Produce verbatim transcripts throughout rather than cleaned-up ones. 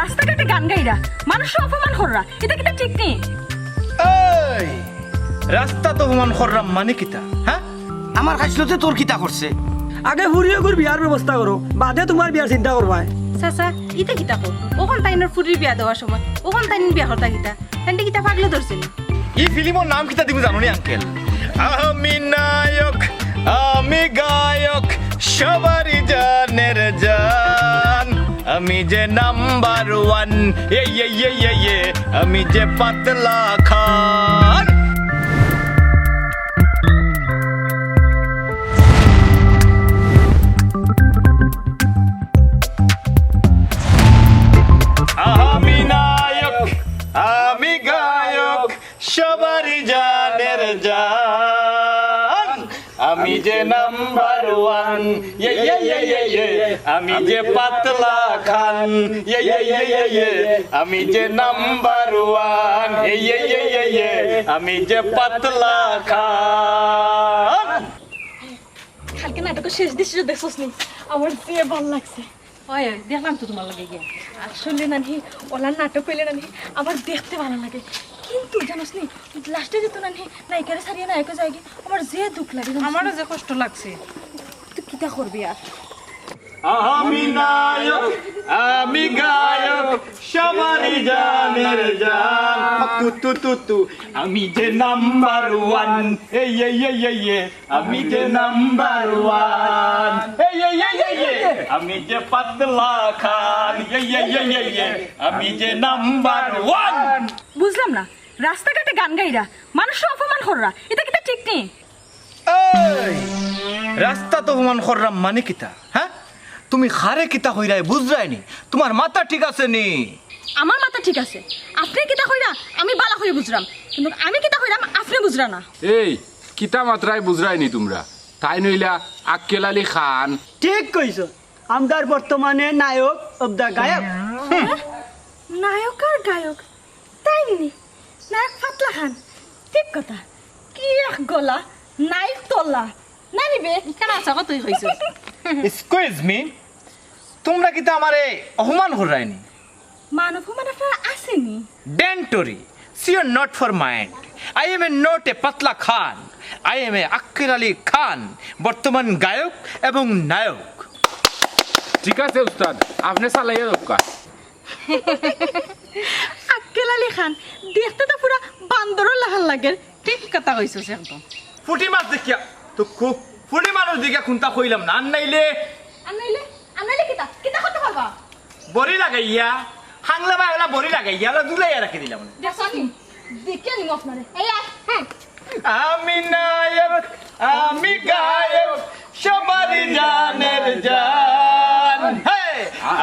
রাস্তাঘাটে গান গাইরা, মানুষরে অপমান কররা, ইতা কিতা ঠিক নি? এই, রাস্তাত অপমান কররাম মানে কিতা, হ্যাঁ? আমার খাইছলতে তোর কিতা করছে? আগে ফুড়ি অগুর বিয়ার ব্যবস্থা করো, বাদে তুমার বিয়ার চিন্তা করবায়। চাচা, ইতা কিতা কও? অখন তাইনর ফুড়ির বিয়া দেওয়ার সময়, অখন তাইন বিয়া করতা কিতা? তাইনরে কিতা পাগলে ধরছে নি? ই ফিল্মর নাম কিতা দিমু জানো নি, আঙ্কেল? আমি নায়ক, আমি গায়ক, সবারই জানের জান। আমি যে নাম্বার ওয়ান, এ, এ, এ, এ, এ, আমি যে পাতলা খান। আমি নায়ক, আমি গায়ক, সবারই জানের জান। আমি যে নাম্বার ওয়ান, ইয়ে, ইয়ে, ইয়ে, ইয়ে, ইয়ে। আমি যে পাতলা খান, ইয়ে, ইয়ে, ইয়ে, ইয়ে, ইয়ে। আমি যে নাম্বার ওয়ান, ইয়ে, ইয়ে, ইয়ে, ইয়ে, ইয়ে। আমি যে পাতলা খান। কালকে নাটকর শেষ দৃশ্য দেখছস নি? আমার যে ভালা লাগছে। ওই, ওই, দেখলাম তো তুমার লগে গিয়া। আসলে নানি, অলা নাটক অইলে নানি, আমার দেখতে ভালা লাগে। কিন্তু জানোস নি, লাস্টে যে তো নানি, নায়িকারে ছাড়িয়া নায়কে যায়গি, আমার যে দুখ লাগে জানোস নি? আমারও যে কষ্ট লাগছে। তুই কিতা করবি আর? আমি নায়ক, আমি গায়ক, সবারই জানের জান। তু, তু, তু, তু। আমি যে নাম্বার ওয়ান, এই, এই, এই, এই, এই। আমি যে নাম্বার ওয়ান, এই, এই, এই, এই, এই। আমি যে পাতলা খান, এই, এই, এই, এই, এই। আমি যে নাম্বার ওয়ান। বুঝলাম না, রাস্তাঘাটে গান গাইরা, মানুষরে অপমান কররা, ইতা কিতা ঠিক নি? এই, রাস্তাত অপমান কররাম মানে কিতা, হ্যাঁ? তুমি কারে কিতা কইরায় বুঝরায় নি? তুমার মাথা ঠিক আছে নি? আমার মাথা ঠিক আছে। আপনে কিতা কইরা আমি ভালা করি বুঝরাম, কিন্তু আমি কিতা কইরাম আপনে বুঝরা না। এই, কিতা মাতরায় বুঝরায় নি তুমরা? তাইন অইলা আক্কেল আলী খান। ঠিক কইছো, আমরার বর্তমানে নায়ক অব দা গায়ক। নায়ক আর গায়ক, তাইন নি? নায়ক পাতলা খান, ঠিক কথা। কি এক গলা, নায়ক তলা, না নি বে? ইখান হাছা কথাউ কইছস। এক্সকিউজ মি, তুমরা কিতা আমারে অপমান কররায় নি? মান অপমান আপনার আছে নি? Don't worry, you're not for mind. I am a not a পাতলা খান। I am a আক্কেল আলী খান, বর্তমান গায়ক এবং নায়ক। ঠিক আছে উস্তাদ, আপনে চালাইয়া যাউক্কা। আক্কেল আলী খান, দেখতে তো পুরা বান্দরর লাখান লাগের। ঠিক কথা কইছস একদম। ফুটি মাছ দেখিয়া, তুক্কু, ফুটি মানুষ দেখিয়া কুন্তা কইলাম না, আর নাইলে আর নাইলে, আর নাইলে কিতা? কিতা করতে পারবা? বড়ি লাগাইয়া, হাংলা বাংলা বড়ি লাগাইয়া, ওলা দুলাইয়া রাখি দিলাম। দেখছনি? দেখিয়া নিমু আপনারে। এই আয়, হুম। আমি নায়ক, আমি গায়ক, সবারই জানের জান। হে,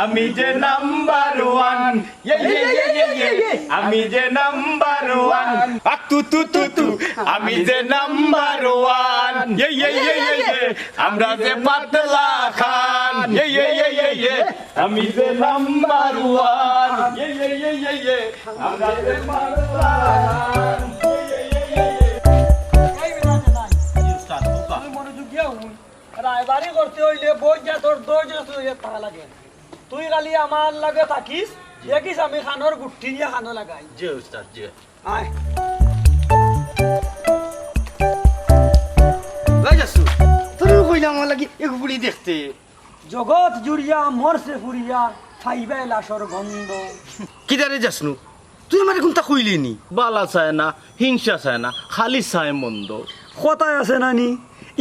আমি যে নাম্বার ওয়ান, ইয়ে, ইয়ে, ইয়ে, ইয়ে, ইয়ে। আমি যে নাম্বার ওয়ান। আ, তু, তু, তু, তু। আমি যে নাম্বার ওয়ান। ইয়ে, ইয়ে, ইয়ে, ইয়ে, ইয়ে। আমরা যে পাতলা খান। ইয়ে, ইয়ে, ইয়ে, ইয়ে, ইয়ে। আমি যে নাম্বার ওয়ান। ইয়ে, ইয়ে, ইয়ে, ইয়ে, ইয়ে। আমরা যে পাতলা খান। ইয়ে, ইয়ে, ইয়ে, ইয়ে, ইয়ে। এই মিরাজে নাই। জি, উস্তাদ, হুকা। তুই মনোযোগ দিয়া হুন। রায়বারি করতে অইলে বই যা তোর দই যা তুই থাকা লাগে। তুই খালি আমার লগে থাকিস, দেখিস আমি খানোর গুট্টি নিয়া খানো লাগাই। জি উস্তাদ, জি। আয়। ওই যাসু, তোরে কইলাম আমার লাগি এক ফুড়ি দেখতে। জগৎ জুড়িয়া মরছে ফুড়িয়া, পাইবায় লাশর গন্ধ। কিতা রে যাসনু? তুই আমারে কুন্তা কইলি নি? বালা চায় না, হিংসা চায় না, খালি চায় মন্দ। কথায় আছে না নি,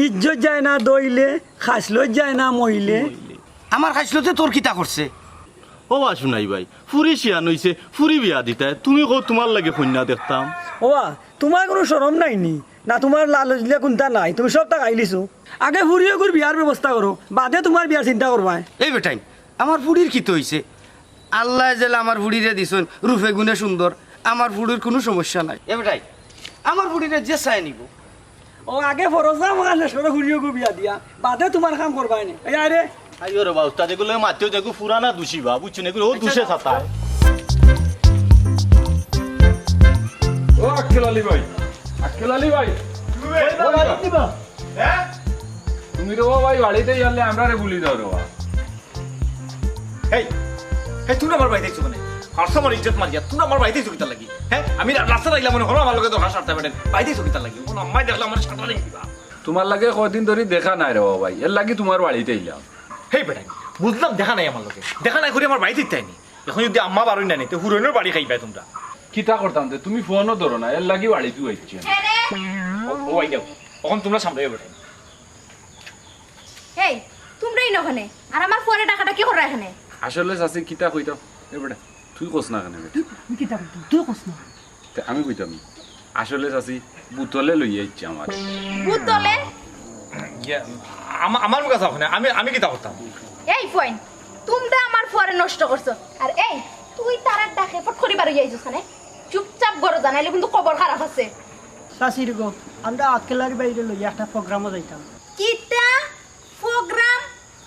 ইজ্জত যায় না দইলে, খাইছলত যায় না মইলে। আমার খাইছলতে তোর কিতা করছে? ও বা শুনাই ভাই, ফুরি শিয়ান অইছে, ফুরি বিয়া দিতায়, তুমি কও তুমার লাগি কইন্যা দেখতাম। ও বা, তুমার কুনু শরম নাই নি? না তুমার লাজ লজ্জা কুনতা নাই, তুমি সবতা খাইলিছো। আগে ফুরি অগুর বিয়ার ব্যবস্থা করো, বাদে তুমার বিয়ার চিন্তা করবায়। এই বেটাইন, আমার ফুরির কিতা অইছে? আল্লায় যেলা আমার ফুরিরে দিছইন, রূপে গুণে সুন্দর, আমার ফুরির কুনু সমস্যা নাই। এ বেটাই, আমার ফুরিরে যে চায় নিবো। ও আগে ফরজ নামাজ শেষ করো, ফুরি অগু বিয়া দিয়া, বাদে তুমার কাম করবায় নে। এই আরে। আইও রে বা, উস্তাদ, এগুলো মাতিও, এগু ফুরানা দুষী বা, বুঝছো নি? এগুলো ও দুষে সাতা। ও আক্কেল আলী ভাই, আক্কেল আলী ভাই। তুমি রে ও ভাই, বাড়িতে গেলে আমরারে ভুলি যাও রে বা। এই, এই, তুমরা আমার বাড়িত আইছো কেনে? হারছো আমার ইজ্জত মারিয়া, তুমরা আমার বাড়িত আইছো কিতার লাগি? হে, আমি রা-, রাস্তাত আইলাম, মনে করো আমার লগে দরকার সারতা পারইন। বাড়িত আইছো কিতার লাগি? অখন আম্মায় দেখলে আমারে সারতা লাগি দিবা। তুমার লগে কয়দিন ধরি দেখা নাই রে বা ভাই, এরলাগি তুমার বাড়িত আইলাম। হেই বেটাইন, বুঝলাম দেখা নাই আমার লগে, দেখা নাই করি আমার বাড়িত আইতায় নি। অখন যুদি আম্মা বারইন না নি, তে হুরইনর বাড়ি খাইবায় তুমরা। কিতা করতাম তে, তুমি ফোনও ধরো না, এরলাগি বাড়িত আইছি আমি। ও, ও আই যাও, অখন তুমরা সামনে বেটাইন। এই, তুমরা ইনো কেনে? আর আমার ফুয়ারে ডাকাডাকি কররায় কেনে? আসলে চাচি কিতা কইতাম, এ বেটা, তুই কস না কেনে বেটা? আমি কিতা কইতাম? তুই কস না। তে আমি কইতাম, আসলে চাচি বুতলে লইয়া আইছে আমার। বুতলে? ইয়া, আমা-, আমার মুখে চাও কেনে? আমি, আমি কিতা করতাম? এই ফুয়াইন, তুমরা আমার ফুয়ারে নষ্ট করছো। আর এই, তুই তারার ডাকে ফট করি বারইয়া আইছস কেনে? চুপচাপ ঘরো যা, নাইলে কিন্তু খবর খারাপ আছে। চাচির গো, আমরা আক্কেল আলীর বাইরে লইয়া একটা প্রোগ্রামও যাইতাম। কিতা? প্রোগ্রাম?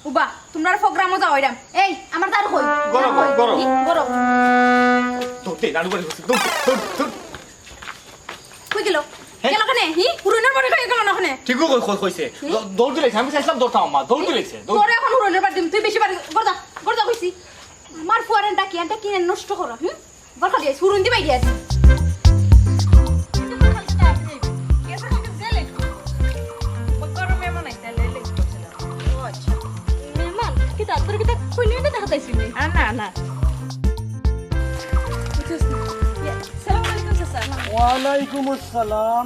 উবা, তুমরার প্রোগ্রামও যাওয়াইরাম। এই, আমার দারু কই? ঘরো, ঘরো। হি, ঘরো। দৌড় দে, দারু বাড়ি করছে। দৌড়, দৌড়, দৌড়। কই গেল? হে? গেল কেনে? হি? হুরইনর বাড়ি খাইয়া গেল না কেনে? ঠিকউ কই, কই, কইছে। হুম? দ-, দৌড় দিলাইছে, আমি চাইছিলাম দৌড়তাম আম্মা, দৌড় দিলাইছে, দৌড়। তোরে অখন হুরইনর বাড়ি দিমু, তুই বেশি বাড়ি, ঘর যা, ঘর যা কইছি। আমার ফুয়ারে ডাকিয়া আনতে কিনে নষ্ট করো, হুম? বরখালি আইস, হুরুন দিবাই দিয়া। গেছে কালকে গেলে। গরম মেহমান আইতে লেট করছিলাম। ও আচ্ছা। মেহমান? কিতা? তোর কিতা কইনি না দেখা পাইছি নি? আ, না, না। বুঝছস না? ইয়ে, সালাম আলাইকুম চাচা। ওয়ালাইকুম আসসালাম।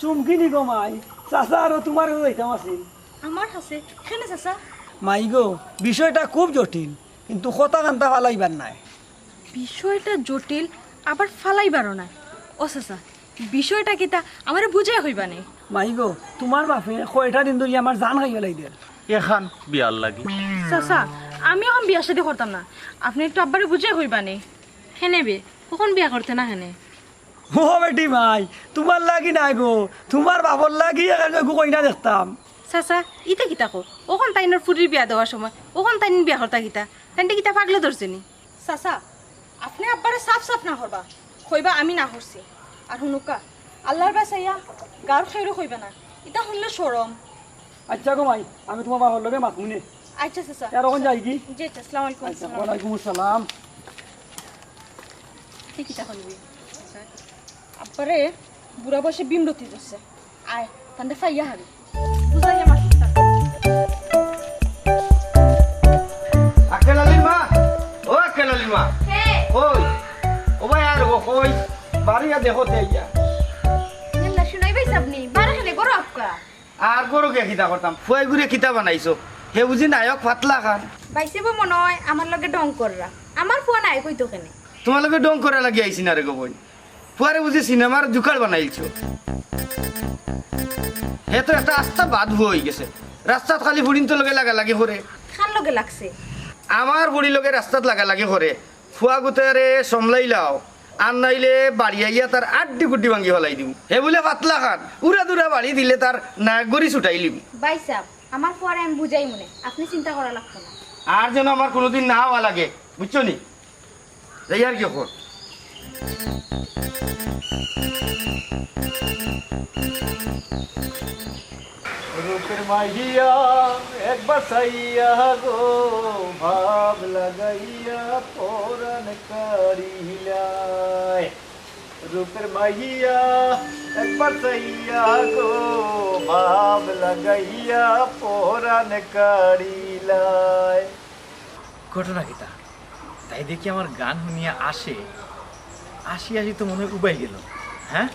চুমকি নি গো মাই? চাচা আরো তুমার লগে যাইতাম আছিল। আমার কাছে? কেনে চাচা? মাই গো, বিষয়টা খুব জটিল, কিন্তু কথা কান্তা ফালাইবার নায়। বিষয়টা জটিল, আবার ফালাইবারও নায়। ও চাচা, বিষয়টা কিতা আমারে বুঝাইয়া কইবা নে? মাই গো, তুমার বাপে কয়টা দিন ধরি আমার জান খাইয়া লাইদের। এখান বিয়ার লাগি। চাচা, আমি অখন বিয়া শাদি করতাম না, আপনে একটু আব্বারে বুঝাইয়া কইবা নে। কেনে বে, অখন বিয়া করতে না কেনে? ও বেটি মাই, তুমার লাগি নায় গো, তুমার বাপর লাগি এখান কইনা দেখতাম। চাচা, ইতা কিতা কও? অখন তাইনর ফুরির বিয়া দেওয়ার সময়, অখন তাইন বিয়া করতা কিতা? তাইনরে কিতা পাগলে ধরছে নি? চাচা, আপনে আব্বারে সাফ সাফ না করবা, কইবা আমি না করছি। আর হুনুক্কা, আল্লার বায় চাইয়া গাউর কেউরে কইবা না, ইতা হুনলে শরম। আচ্ছা গো মাই, আমি তুমার বাবার লগে মাতমু নে। আচ্ছা চাচা। আর অখন যাই কি? জি আচ্ছা, আসসালামু আলাইকুম। আচ্ছা, আসসালাম। ওয়ালাইকুম আসসালাম। তুই কিতা করবি? আব্বারে বুড়া বয়সে বিমরতি ধরছে। আয়, তানরে ফাইয়া হারি। বুঝাইয়া মাসুদ স্যার। আক্কেল আলীর মা, ও আক্কেল আলীর মা। কে? কই? ও ভাই আর ও কই? বাড়িয়া দেখো তে ইয়া। না, শুনাই ভাই সাবনি, বারে খেলে গরো আপকা। আর গরো গিয়া কিতা করতাম? ফুয়াইগুরে কিতা বানাইছো? হে বুঝি নায়ক ফাতলা খান। ভাইসাবে মনে অয় আমার লগে ঢং কররা। আমার ফুয়া নায়ক অইতো কেনে? তুমার লগে ঢং করা লাগি আইছি না রে গো বইন। ফুয়ারে বুঝি সিনেমার জুকার বানাইলছো। হে তো একটা আস্তা বাদ ফুয়া অইগেছে। রাস্তাত খালি ফুড়িন্তর লগে লাগালাগি করে। কার লগে লাগছে? আমার ফুড়ির লগে রাস্তাত লাগালাগি করে। ফুয়া গুতারে সমলাইলাও, আর নাইলে বাড়ি আইয়া তার আড্ডি গুড্ডি ভাঙ্গি ফালাই দিমু। হে বুলে ফাতলা খান, উড়া দুরা বাড়ি দিলে তার নাক গড়ি ছুটাইলিমু। ভাইসাব, আমার ফুয়ারে আমি বুঝাইমু নে, আপনে চিন্তা করা লাগতো না। আর যেন আমার কুনুদিন না অওয়া লাগে, বুঝছো নি? যাই আর কি অখন। রূপের মাহিয়া একবার চাইয়া গো, ভাব লাগাইয়া পরাণ কাড়িলায়। রূপের মাহিয়া একবার চাইয়া গো, ভাব লাগাইয়া পরাণ কাড়িলায়। ঘটনা কিতা? তাই দেখি আমার গান হুনিয়া আসে, আসি আসি তো মনে অয় উবাই গেল। হ্যাঁ,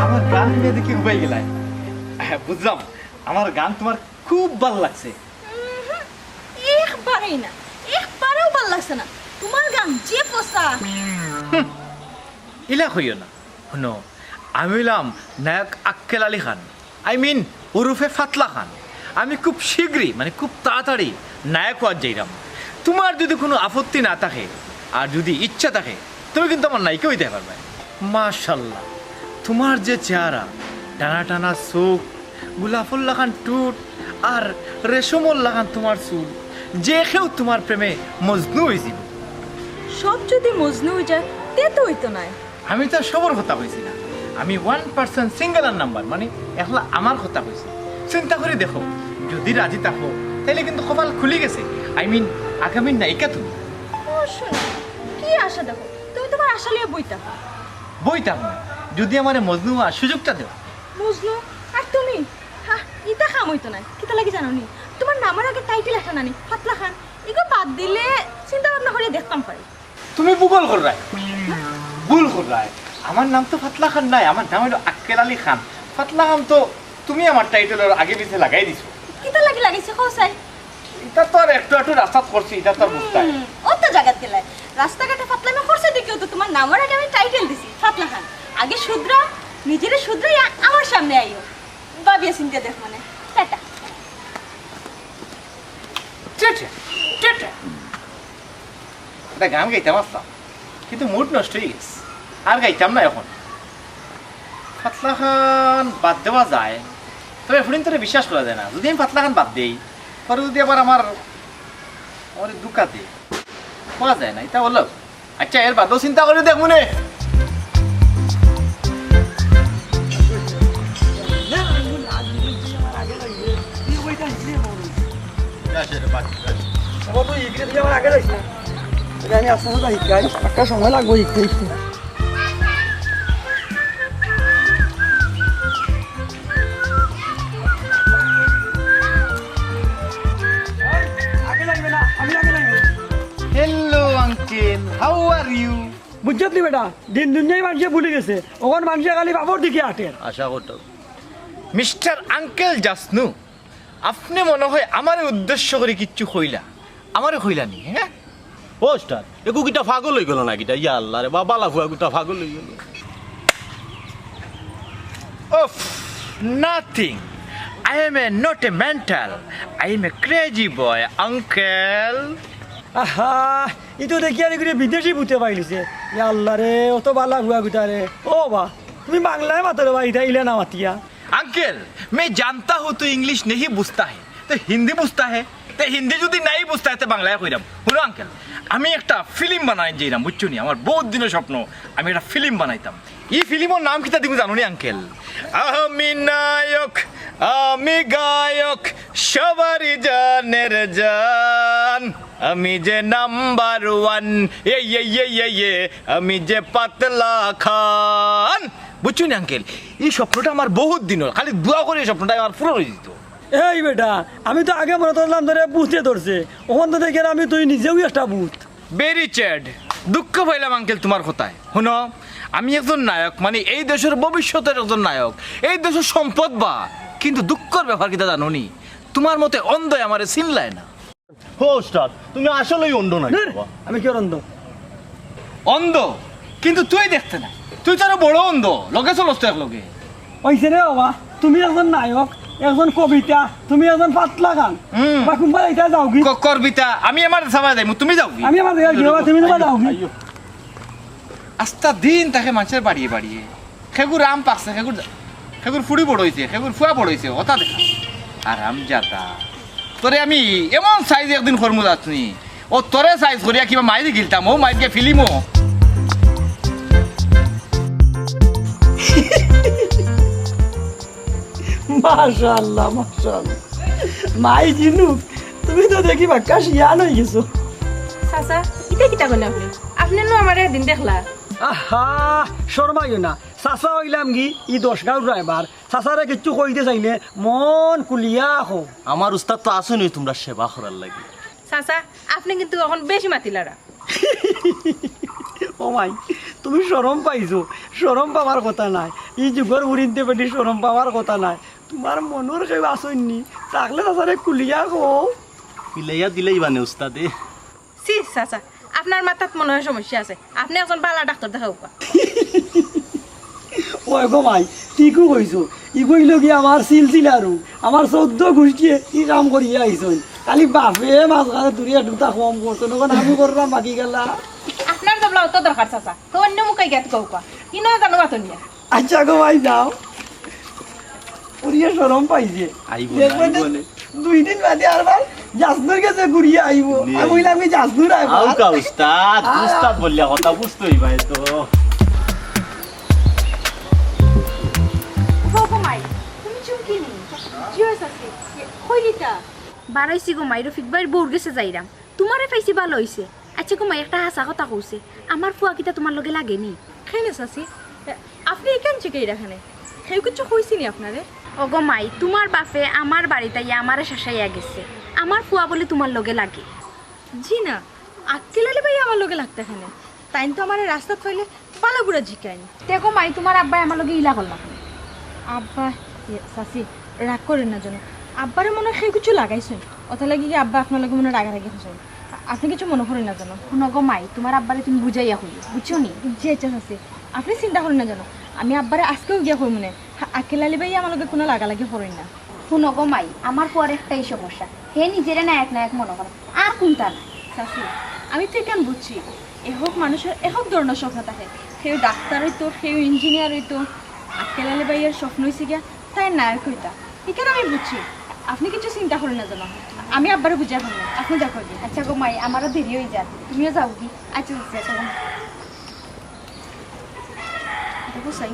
আমার গান হুনিয়া দেখি উবাই গেলায়। হ্যাঁ, বুঝলাম, আমার গান তুমার খুব ভালা লাগছে। উহুম, একবারেই না, একবারেও ভালা লাগছে না। তুমার গান যে পচা। হুম, ইলা কইও না। হুনো, আমি অইলাম নায়ক আক্কেল আলী খান, I mean ওরফে ফাতলা খান। আমি খুব শীঘ্রই, মানে খুব তাড়াতাড়ি নায়ক অওয়াত যাইরাম। তুমার যুদি কুনু আপত্তি না থাকে আর যুদি ইচ্ছা থাকে, তুমি কিন্তু আমার নায়িকা অইতায় পারবায়। মাশাআল্লাহ, তুমার যে চেহারা, টানা টানা চউখ, গোলাপর লাখান ঠুট আর রেশমর লাখান তুমার চুল, যে কেউ তুমার প্রেমে মজনু অইযিবো। সব যুদি মজনু অইযায়, তে তো অইতো নায়। আমি তো সবর কথা কইছি না, আমি one percent single আর number, মানে একলা আমার কথা কইছি। চিন্তা করি দেখো, যুদি রাজি থাকো, তাইলে কিন্তু কপাল খুলি গেছে। আই মিন, আগামীর নায়িকা তুমি। ও শোনো, কি আশা দেখো? তুমি তোমার আশা লইয়া বইতা। বইতাম না, যদি আমারে মজনু হওয়ার সুযোগটা দেও। মজনু? আর তুমি? হা, ইতা কাম অইতো নায়। কিতা লাগি জানো নি? তোমার নামর আগে টাইটেল একটা নানি, ফাতলা খান। ইগু বাদ দিলে চিন্তা ভাবনা করিয়া দেখতাম পারি। তুমি ভূগোল কররায়, ভুল কররায়। আমার নাম তো ফাতলা খান নায়, আমার নাম অইলো আক্কেল আলী খান। ফাতলা খান তো তুমি আমার টাইটেলর আগে পিছে লাগাই দিছো। কিতা লাগি লাগাইছি কও চাই? ইতা তো আর একটু একটু রাস্তাত করছি, ইতা তো আর বুঝতায়। হুম, অত জাগাত গেলায়। রাস্তাঘাটে ফাতলামি করছো দেখিও তো তোমার নামর আগে আমি টাইটেল দিছি ফাতলা খান। আগে শুধরাও, নিজেরে শুধরাইয়া আমার সামনে আইও। ভাবিয়া চিন্তা দেখ মানে। টাটা। Tata, tata. একটা গান গাইতাম আসলাম, কিন্তু মুড নষ্ট অই গেছে, আর গাইতাম না এখন। ফাতলা খান বাদ দেওয়া যায়, তবে ফুরিন্তরে বিশ্বাস করা যায় না। যদি আমি ফাতলা খান বাদ দেই, পরে যদি আবার আমার, আমারে ধুকা দেয়, কওয়া যায় না, ইতা অইলো। আচ্ছা, এর বাদেও চিন্তা করি দেখমুনে। ও তুই ইগরে দিয়ে আমার আগে যাইস না। আরে আমি আস্তে আস্তে শিখাই, একটা সময় লাগবো শিখতে শিখতে। আগে লাগবে না, আমি আগে লাগবে। Hello uncle, how are you? বুঝছত নি বেটা, দিন দুনিয়াই মানষে ভুলি গেছে, অখন মানষে খালি বাপর দিকে আটের। আশা করতাম। মিস্টার আঙ্কেল জাসনু, আপনে মনে হয় আমারে উদ্দেশ্য করি কিচ্ছু কইলা, আমারে কইলা নি, হ্যাঁ? ও উস্তাদ, এগু কিতা পাগল অই গেল না কিতা? ইয়া আল্লাহ রে, বাবা লাফুয়া গুতা পাগল অই গেল। Of nothing. I am a not a mental. I am a crazy boy, uncle. আহা, ই তো দেখি আর এগুলো বিদেশি ভূতে পাইলিছে। ইয়া আল্লাহ রে, অত বালা হুয়া গুতা রে। ও বা, তুমি বাংলায় মাতো রে বা, ইটা ইলা না মাতিয়া। আঙ্কেল, मैं जानता हूँ तू इंग्लिश नहीं बुझता है, तो हिंदी बुझता है? তে হিন্দি যদি নাই বুঝতে, তে বাংলায় কইরাম। হুনো আঙ্কেল, আমি একটা ফিল্ম বানাই যাইরাম, বুঝছো নি? আমার বহুত দিনের স্বপ্ন, আমি একটা ফিল্ম বানাইতাম। ই ফিল্মর নাম কিতা দিমু জানো নি আঙ্কেল? আমি নায়ক, আমি গায়ক, সবারই জানের জান, আমি যে নাম্বার ওয়ান, এ, এ, এ, এ, এ, আমি যে পাতলা খান। বুঝছো নি আঙ্কেল, ই স্বপ্নটা আমার বহুত দিনের, খালি দোয়া করি ই স্বপ্নটা আমার পূরণ অই যিত। এই বেটা, আমি তো আগে মনে করলাম তোরে ভূতে ধরছে, অখন তো দেখি আমি তুই নিজেউ একটা ভূত। Very sad. দুঃখ পাইলাম আঙ্কেল তুমার কথায়। হুনো, আমি একজন নায়ক, মানে এই দেশর ভবিষ্যতের একজন নায়ক, এই দেশর সম্পদ বা, কিন্তু দুঃখর ব্যাপার কিতা জানো নি? তুমার মতে অন্ধয় আমারে চিনলায় না। হো উস্তাদ, তুমি আসলেই অন্ধ নায় ধুর, বাবা। আমি কি আর অন্ধ? অন্ধ? কিন্তু তুই দেখতে না, তুই তো আরো বড় অন্ধ, লগে চলস তো এক লগে। অইছে রে বাবা, তুমি একজন নায়ক, একজন কবিতা, তুমি একজন পাতলা খান। হুম। বা কুনবা যাইতা যাওগি? ক-, করবিতা, আমি আমার সাবায় যাইমু, তুমি যাওগি? আমি আমার জাগাত গিয়া বাবা, তুমি তোমার যাওগি? আইয়ো। আস্তা দিন থাকে মানষর বাড়িয়ে বাড়িয়ে। খেগুর আম পাকছে, খেগুর, খেগুর ফুড়ি বড় অইছে, খেগুর ফুয়া বড় অইছে, অতা দেখা। আরামজাদা। তোরে আমি এমন সাইজ একদিন করমু যাসনি। ও তোরে সাইজ করিয়া কিবা মাইরি গিলতাম, ও মাইর গিয়া ফিলিমো। মাশাআল্লাহ, মাশাআল্লাহ। মাই জিনুক, তুমি তো দেখি বাক্কা শিয়ান অই গেছো। চাচা, ইতা কিতা কইলা আপনে? আপনে নু আমারে একদিন দেখলা। আহা, শরমাইও না। চাচা অইলাম কি, ই দশ গাঁওর ড্রাইভার। চাচারে কিচ্ছু কইতে চাইলে মন খুলিয়া কও। আমার উস্তাদ তো আছইন অউ তুমরার সেবা করার লাগি। চাচা, আপনে কিন্তু অখন বেশি মাতিলারা। ও মাই, তুমি শরম পাইছো? শরম পাওয়ার কথা নায়। ই যুগর ফুরিন্তে বেটি শরম পাওয়ার কথা নায়। তুমার মনর কেউ আছইন নি? থাকলে চাচারে খুলিয়া কও। মিলাইয়া দিলাইবা নে উস্তাদে। ছি, চাচা, আপনার মাথাত মনে হয় সমস্যা আছে। আপনে একজন বালা ডাক্তার দেখাউক্কা। ওই গো মাই, ঠিকউ কইছো। ইগু অইলো গি আমার সিলসিলা রোগ। আমার চৌদ্দ গুষ্টিয়ে ই কাম করিয়া আইছইন। খালি বাফে মাঝখানে দুরিয়া দুটা কম করছইন, অখন আমি কররাম বাকি গেলা। আপনার জবলা অত দরকার চাচা, তো অন্য মুখে গিয়া কউক্কা। ইনো জানো মাতন নিয়া। আচ্ছা গো মাই, যাও। উরিয়ে শরম পাইছে। আইবো না, দেখবে আইবো তো না। দুই দিন বাদে আরবার জাসনুর গেছে ঘুরিয়া আইবো। নে। আমি কইলাম, আমি জাসনুর আইবো। আউক্কা উস্তাদ, আ- উস্তাদ বললে কথা বুঝতে অইবায় তো। ও গো মাই, তুমি চুমকি নি? জি অয় চাচি। কই নিতা? বারাইছি গো মাই, রফিক ভাইর বউর গেছে যাইরাম। তুমারে পাইছি ভালা অইছে। আইচ্ছা গো মাই, একটা হাছা কথা কওছে, আমার ফুয়া কিতা তুমার লগে লাগেনি? কেনে চাচি, আপনে ইখান জিকাইরা কেনে? কেউ কিচ্ছু কইছেনি আপনারে? ওগো মাই, তুমার বাপে আমার বাড়িত আইয়া আমারে শাসাইয়া গেছে। আমার ফুয়া বুলে তুমার লগে লাগে। জি না, আক্কেল আলী ভাইয়ে আমার লগে লাগতা কেনে? তাইন তো আমারে রাস্তাত পাইলে ভালা বুরা জিকাইন। তে গো মাই, তুমার আব্বায় আমার লগে ইলা করলা কেনে? আব্বা, ইয়ে, চাচি, রাগ করইন না যেন। আব্বারে মনে অয় কেউ কিচ্ছু লাগাইছইন। অতার লাগি গি আব্বা আপনার লগে মনে অয় রাগারাগি করছইন। আপনে কিচ্ছু মনে করইন না যেন। হুনো গো মাই, তুমার আব্বারে তুমি বুঝাইয়া কইও, বুঝছো নি? জি আইচ্ছা চাচি, আপনে চিন্তা করইন না যেন। আমি আব্বারে আইজকেউ গিয়া কইমুনে। আক্কেল আলী ভাইয়ে আমার লগে কুনু লাগালাগি করইন না। হুনো গো মাই, আমার ফুয়ার একটাউ সমস্যা, হে নিজেরে নায়ক নায়ক মনে করে, আর কুন্তা না। চাচি, আমি তো ইখান বুঝছি, এহক মানুষর এহক ধরনর স্বপ্ন থাকে। কেউ ডাক্তার অইতো, কেউ ইঞ্জিনিয়ার অইতো। আক্কেল আলী ভাইয়ার স্বপ্ন অইছে গিয়া তাইন নায়ক অইতা, ইখান আমি বুঝছি। আপনে কিচ্ছু চিন্তা করইন না যেন, আমি আব্বারে বুঝাই কইমু, আপনে যাউক্কা গি। আইচ্ছা গো মাই, আমারও দেরি অই যার, তুমিও যাওগি। আইচ্ছা, আইচ্ছা, আইচ্ছা গো মাই। দেখো চাই,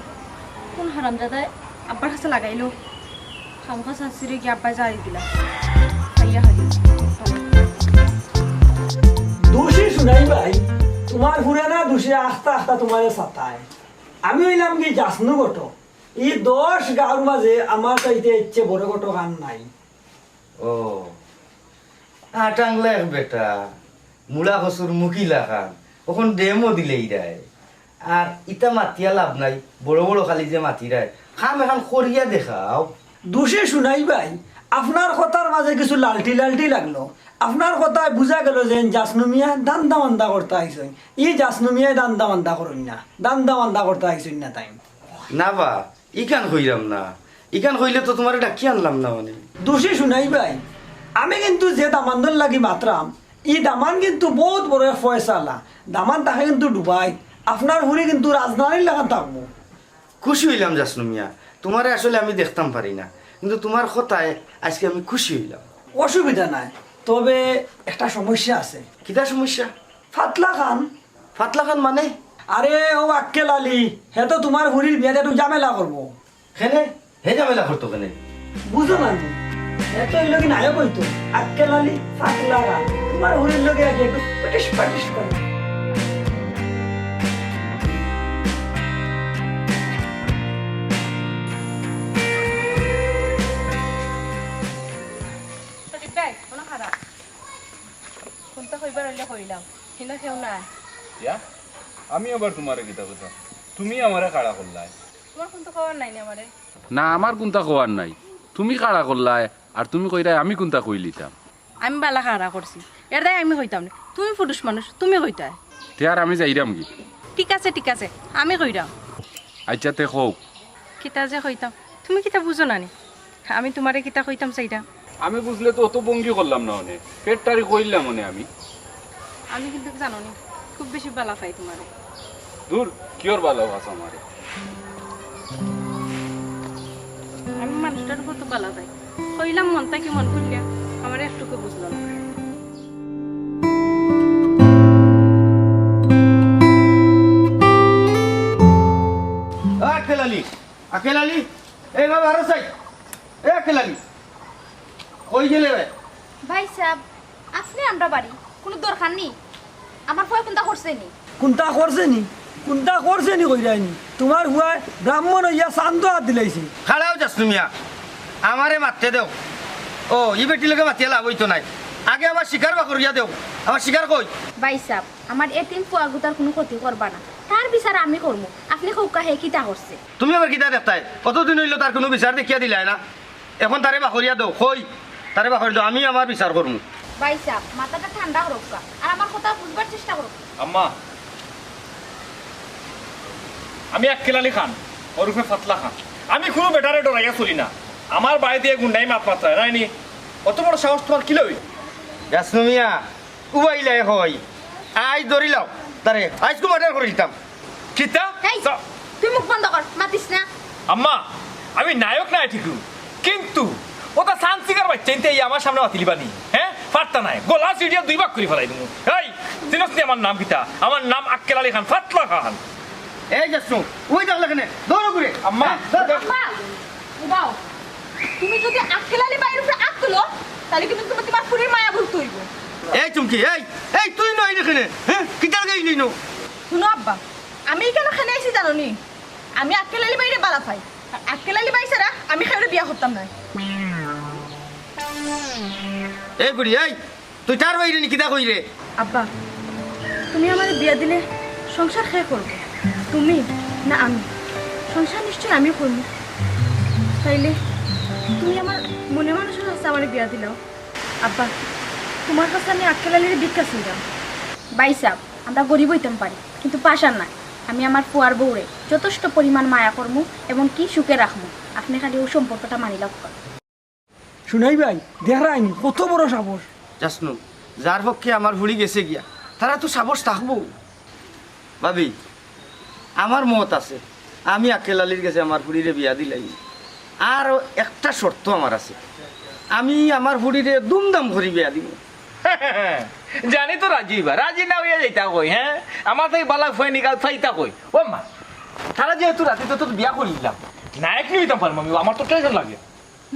কুন হারামজাদায় আব্বার কাছে লাগাইলো। খামোখা চাচিরে গিয়া আব্বায় জারি দিলা। খাইয়া খাইয়া। দোষী সোনাই ভাই, তুমার ফুড়ে না দোষে আখতা আখতা তুমারে সাতায়। আমি অইলাম গি জাসনু ঘটক। ই দশ গাউর মাঝে আমার চাইতে ইচ্ছা বড় ঘটক আর নাই। ও, আটাংলা এক বেটা, মুড়া কচুর মুখি লাখান, অখন ডেমো দিলেইরায়। আর ইতা মাতিয়া লাভ নাই, বড় বড় খালি যে মাতিরায়, কাম এখান করিয়া দেখাও। দোষী সোনাই ভাই, আপনার কথার মাঝে কিছু লালটি লালটি লাগলো। আপনার কথায় বুঝা গেল যে জাসনু মিয়া ধান্দা মান্দা করতা আইছইন। ই জাসনু মিয়ায় ধান্দা মান্দা করইন না, ধান্দা মান্দা করতা আইছইন না তাইন। না বা, ইখান কইরাম না। ইখান কইলে তো তুমারে ডাকি আনলাম না মানে। দোষী সোনাই ভাই, আমি কিন্তু যে দামান্দর লাগি মাতরাম, ই দামান কিন্তু বউত বড় এক ফয়সালা। দামান থাকে কিন্তু দুবাইত, আপনার ফুড়ি কিন্তু রাজধানীর লাখান থাকবো। খুশি অইলাম জাসনু মিয়া, তুমারে আসলে আমি দেখতাম পারি না, কিন্তু তুমার কথায় আইজকে আমি খুশি অইলাম। অসুবিধা নাই, তবে একটা সমস্যা আছে। কিতা সমস্যা? ফাতলা খান। ফাতলা খান মানে? আরে, অউ আক্কেল আলী, হে তো তুমার ফুড়ির বিয়াত একটু ঝামেলা করবো। কেনে? হে ঝামেলা করতো কেনে? বুঝো না নি? হে তো অইলো গি নায়ক অইতো। আক্কেল আলী, ফাতলা খান। তুমার ফুড়ির লগে আগে একটু পিটিশ পাটিশ করে। সজীব ভাই, মনো খারাপ। কুন্তা কইবার অইলে কইলাম, কিন্তু কেউ নাই। ইয়া? আমি আবার তুমারে কিতা কইতাম? তুমি আমারে খাড়া করলায়। তুমার কুন্তা কওয়ার নাই নি আমারে? না, আমার কুন্তা কওয়ার নাই। তুমি খাড়া করলায়, আর তুমি কইরায় আমি কুন্তা কইলিতাম। আমি বালা খাড়া করছি, এর দায় আমি কইতাম নি। তুমি পুরুষ মানুষ, তুমি কইতায়। তে আর আমি যাইরাম গি? ঠিক আছে, ঠিক আছে, আমি কইরাম। আইচ্ছা, তে কও। কিতা যে কইতাম, তুমি কিতা বুঝো না নি? আমি তুমারে কিতা কইতাম চাইরাম। আমি বুঝলে তো অত ভঙ্গি করলাম না অনে, পেটটারি কইলাম অনে আমি। আমি কিন্তু জানো নি, খুব বেশি বালা পাই তুমারে। দূর, কিওর বালা পাস আমারে? আমি মানুষটার উপর তো বালা পাই। কইলাম মন থাকি মন খুলিয়া, আমারে একটুকু বুঝলো না। আ, আক্কেল আলী, আক্কেল আলী, এ বাবা, আরো চাই। এ আক্কেল আলী, কই গেলে রে? ভাইসাব, আপনে আমরার বাড়ি, কুনু দরকার নি? আমার ফুয়ায় কুন্তা করছে নি? কুন্তা করছে নি? কুন্তা করছে নি কইরায় নি? তুমার ফুয়ায় ব্রাহ্মণ অইয়া চান্দো আত দিলাইছে। খাড়াও জাসনু মিয়া, আমারে মাততে দেও। ও, ই বেটির লগে মাতিয়া লাভ অইতো নায়। আগে আমার শিকার বার করিয়া দেও। আমার শিকার কই? ভাইসাব, আমার এতিম ফুয়াগুতার কুনু ক্ষতি করবা না, তার বিচার আমি করমু। আপনে কউক্কা হে কিতা করছে? তুমি আবার কিতা দেখতায়? অতদিন অইলো তার কুনু বিচার দেখিয়া দিলায় না, অখন তারে বার করিয়া দেও। কই, তারে বার করি দেও, আমি আমার বিচার করমু। ভাইসাব, মাথাটা ঠান্ডা করউক্কা, আর আমার কথা বুঝবার চেষ্টা করউক্কা। আম্মা, আমি আক্কেল আলী খান, ওরফে ফাতলা খান। আমি কুনু বেটারে ডরাইয়া চলি না। আমার বাড়িত গুন্ডায় মাত মাতরায় নায় নি? অত বড় সাহস তুমার কিলা অইল? জাসনু মিয়া, উবাইলায় কই, আইজ ধরিলাও তারে, আইজকু murder করিলিতাম। কিতা? এই, সা- তুই মুখ বন্ধ কর, মাতিস না। আম্মা, আমি নায়ক নায় ঠিকউ, কিন্তু অতা চান্সিকার বাইচ্চা ইনতে আইয়া আমার সামনে মাতিলিবা নি, হে? পারতা নায়, গলা ছিড়িয়া দুই ভাগ করি ফালাই দিমু। এই, চিনস নি আমার নাম কিতা? আমার নাম আক্কেল আলী খান, ফাতলা খান। এই জাসনু, ওই দেখলে কেনে? দৌড় ঘুরে। আম্মা। হ্যাঁ, দৌড়। আম্মা, উবাও। তুমি যদি আক্কেল আলী ভাইর উপরে আত তুলো, তাইলে কিন্তু তুমি তুমার ফুরির মায়া ভুলতে অইবো। এই চুমকি, এই, এই তুই নয় এখানে, হ্যাঁ? কিতার গাইলি নো? হুনো আব্বা, আমি ইখানো কেনে আইছি জানো নি? আমি আক্কেল আলী ভাইরে বালা পাই। আর আক্কেল আলী ভাই ছাড়া আমি কেউরে বিয়া করতাম নায়। এই বুড়ি, এই, তুই তার বাইরে নি কিতা কইরে? আব্বা, তুমি আমারে বিয়া দিলে সংসার কে করবো? তুমি না আমি? সংসার নিশ্চয় আমি করমু। তাইলে তুমি আমার মনে মানুষর কাছে আমারে বিয়া দিলাও। আব্বা, তুমার কাছে আমি আক্কেল আলীরে ভিক্ষা চাইরাম। ভাইসাব, আমরা গরিব অইতাম পারি, কিন্তু পাষাণ নায়। আমি আমার ফুয়ার বউরে যথেষ্ট পরিমাণ মায়া করমু, এমনকি সুখে রাখমু। আপনে খালি অউ সম্পর্কটা মানি লউক্কা। সুনাই ভাই, দেখরায়নি কত বড় সাহস। জাসনু, যার পক্ষে আমার ফুড়ি গেছে গিয়া, তারা তো সাহস থাকবো। ভাবি, আমার মত আছে, আমি আক্কেল আলীর গেছে আমার ফুড়িরে বিয়া দিলাই। আর একটা শর্ত আমার আছে, আমি আমার ফুড়িরে ধুমধাম করি বিয়া দিমু। জানি তো রাজি অইবা, রাজি না অইয়া যাইতা কই, হ্যাঁ? আমার তাই বালা ফুয়া নিকা চাইতা কই। ও মা, তারা যেহেতু রাজি, তো, তো বিয়া করিলাম। নায়ক নি অইতাম পারমু আমি, আমার তো টেনশন লাগে।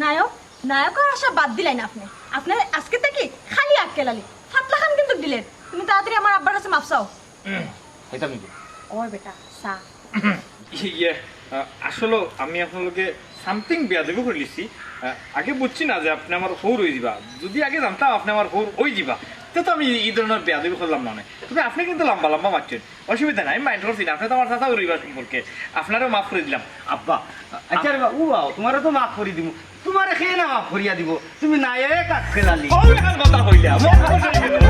নায়ক, নায়কর আশা বাদ দিলাইন আপনে। আপনে আজকে থাকি খালি আক্কেল আলী। ফাতলা খান কিন্তু দিলেন। তুমি তাড়াতাড়ি আমার আব্বার কাছে মাফ চাও। উম, অইতাম নি। ওই বেটা, চা। ইয়ে, আহ, আসলে আমি আপনার লগে something বেয়াদবি করিলিছি। আহ, আগে বুঝছি না যে আপনে আমার হউর অইযিবা। যদি আগে জানতাম আপনে আমার হউর অইযিবা, তে তো আমি ই ধরনের বেয়াদবি করলাম না অনে। তবে আপনে কিন্তু লম্বা লম্বা মাতছইন, অসুবিধা নাই, আমি mind করছি না। আপনে তো আমার চাচা অইবা সম্পর্কে, আপনারেও মাফ করি দিলাম। আব্বা, আচ্ছা রে বাবু, আও, তুমারে তো মাফ করি দিমু, তুমারে কে না মাফ করিয়া দিবো? তুমি নায়ক আক্কেল আলী। ও, এখন কথা কইলা, মন খারাপ অই গেল।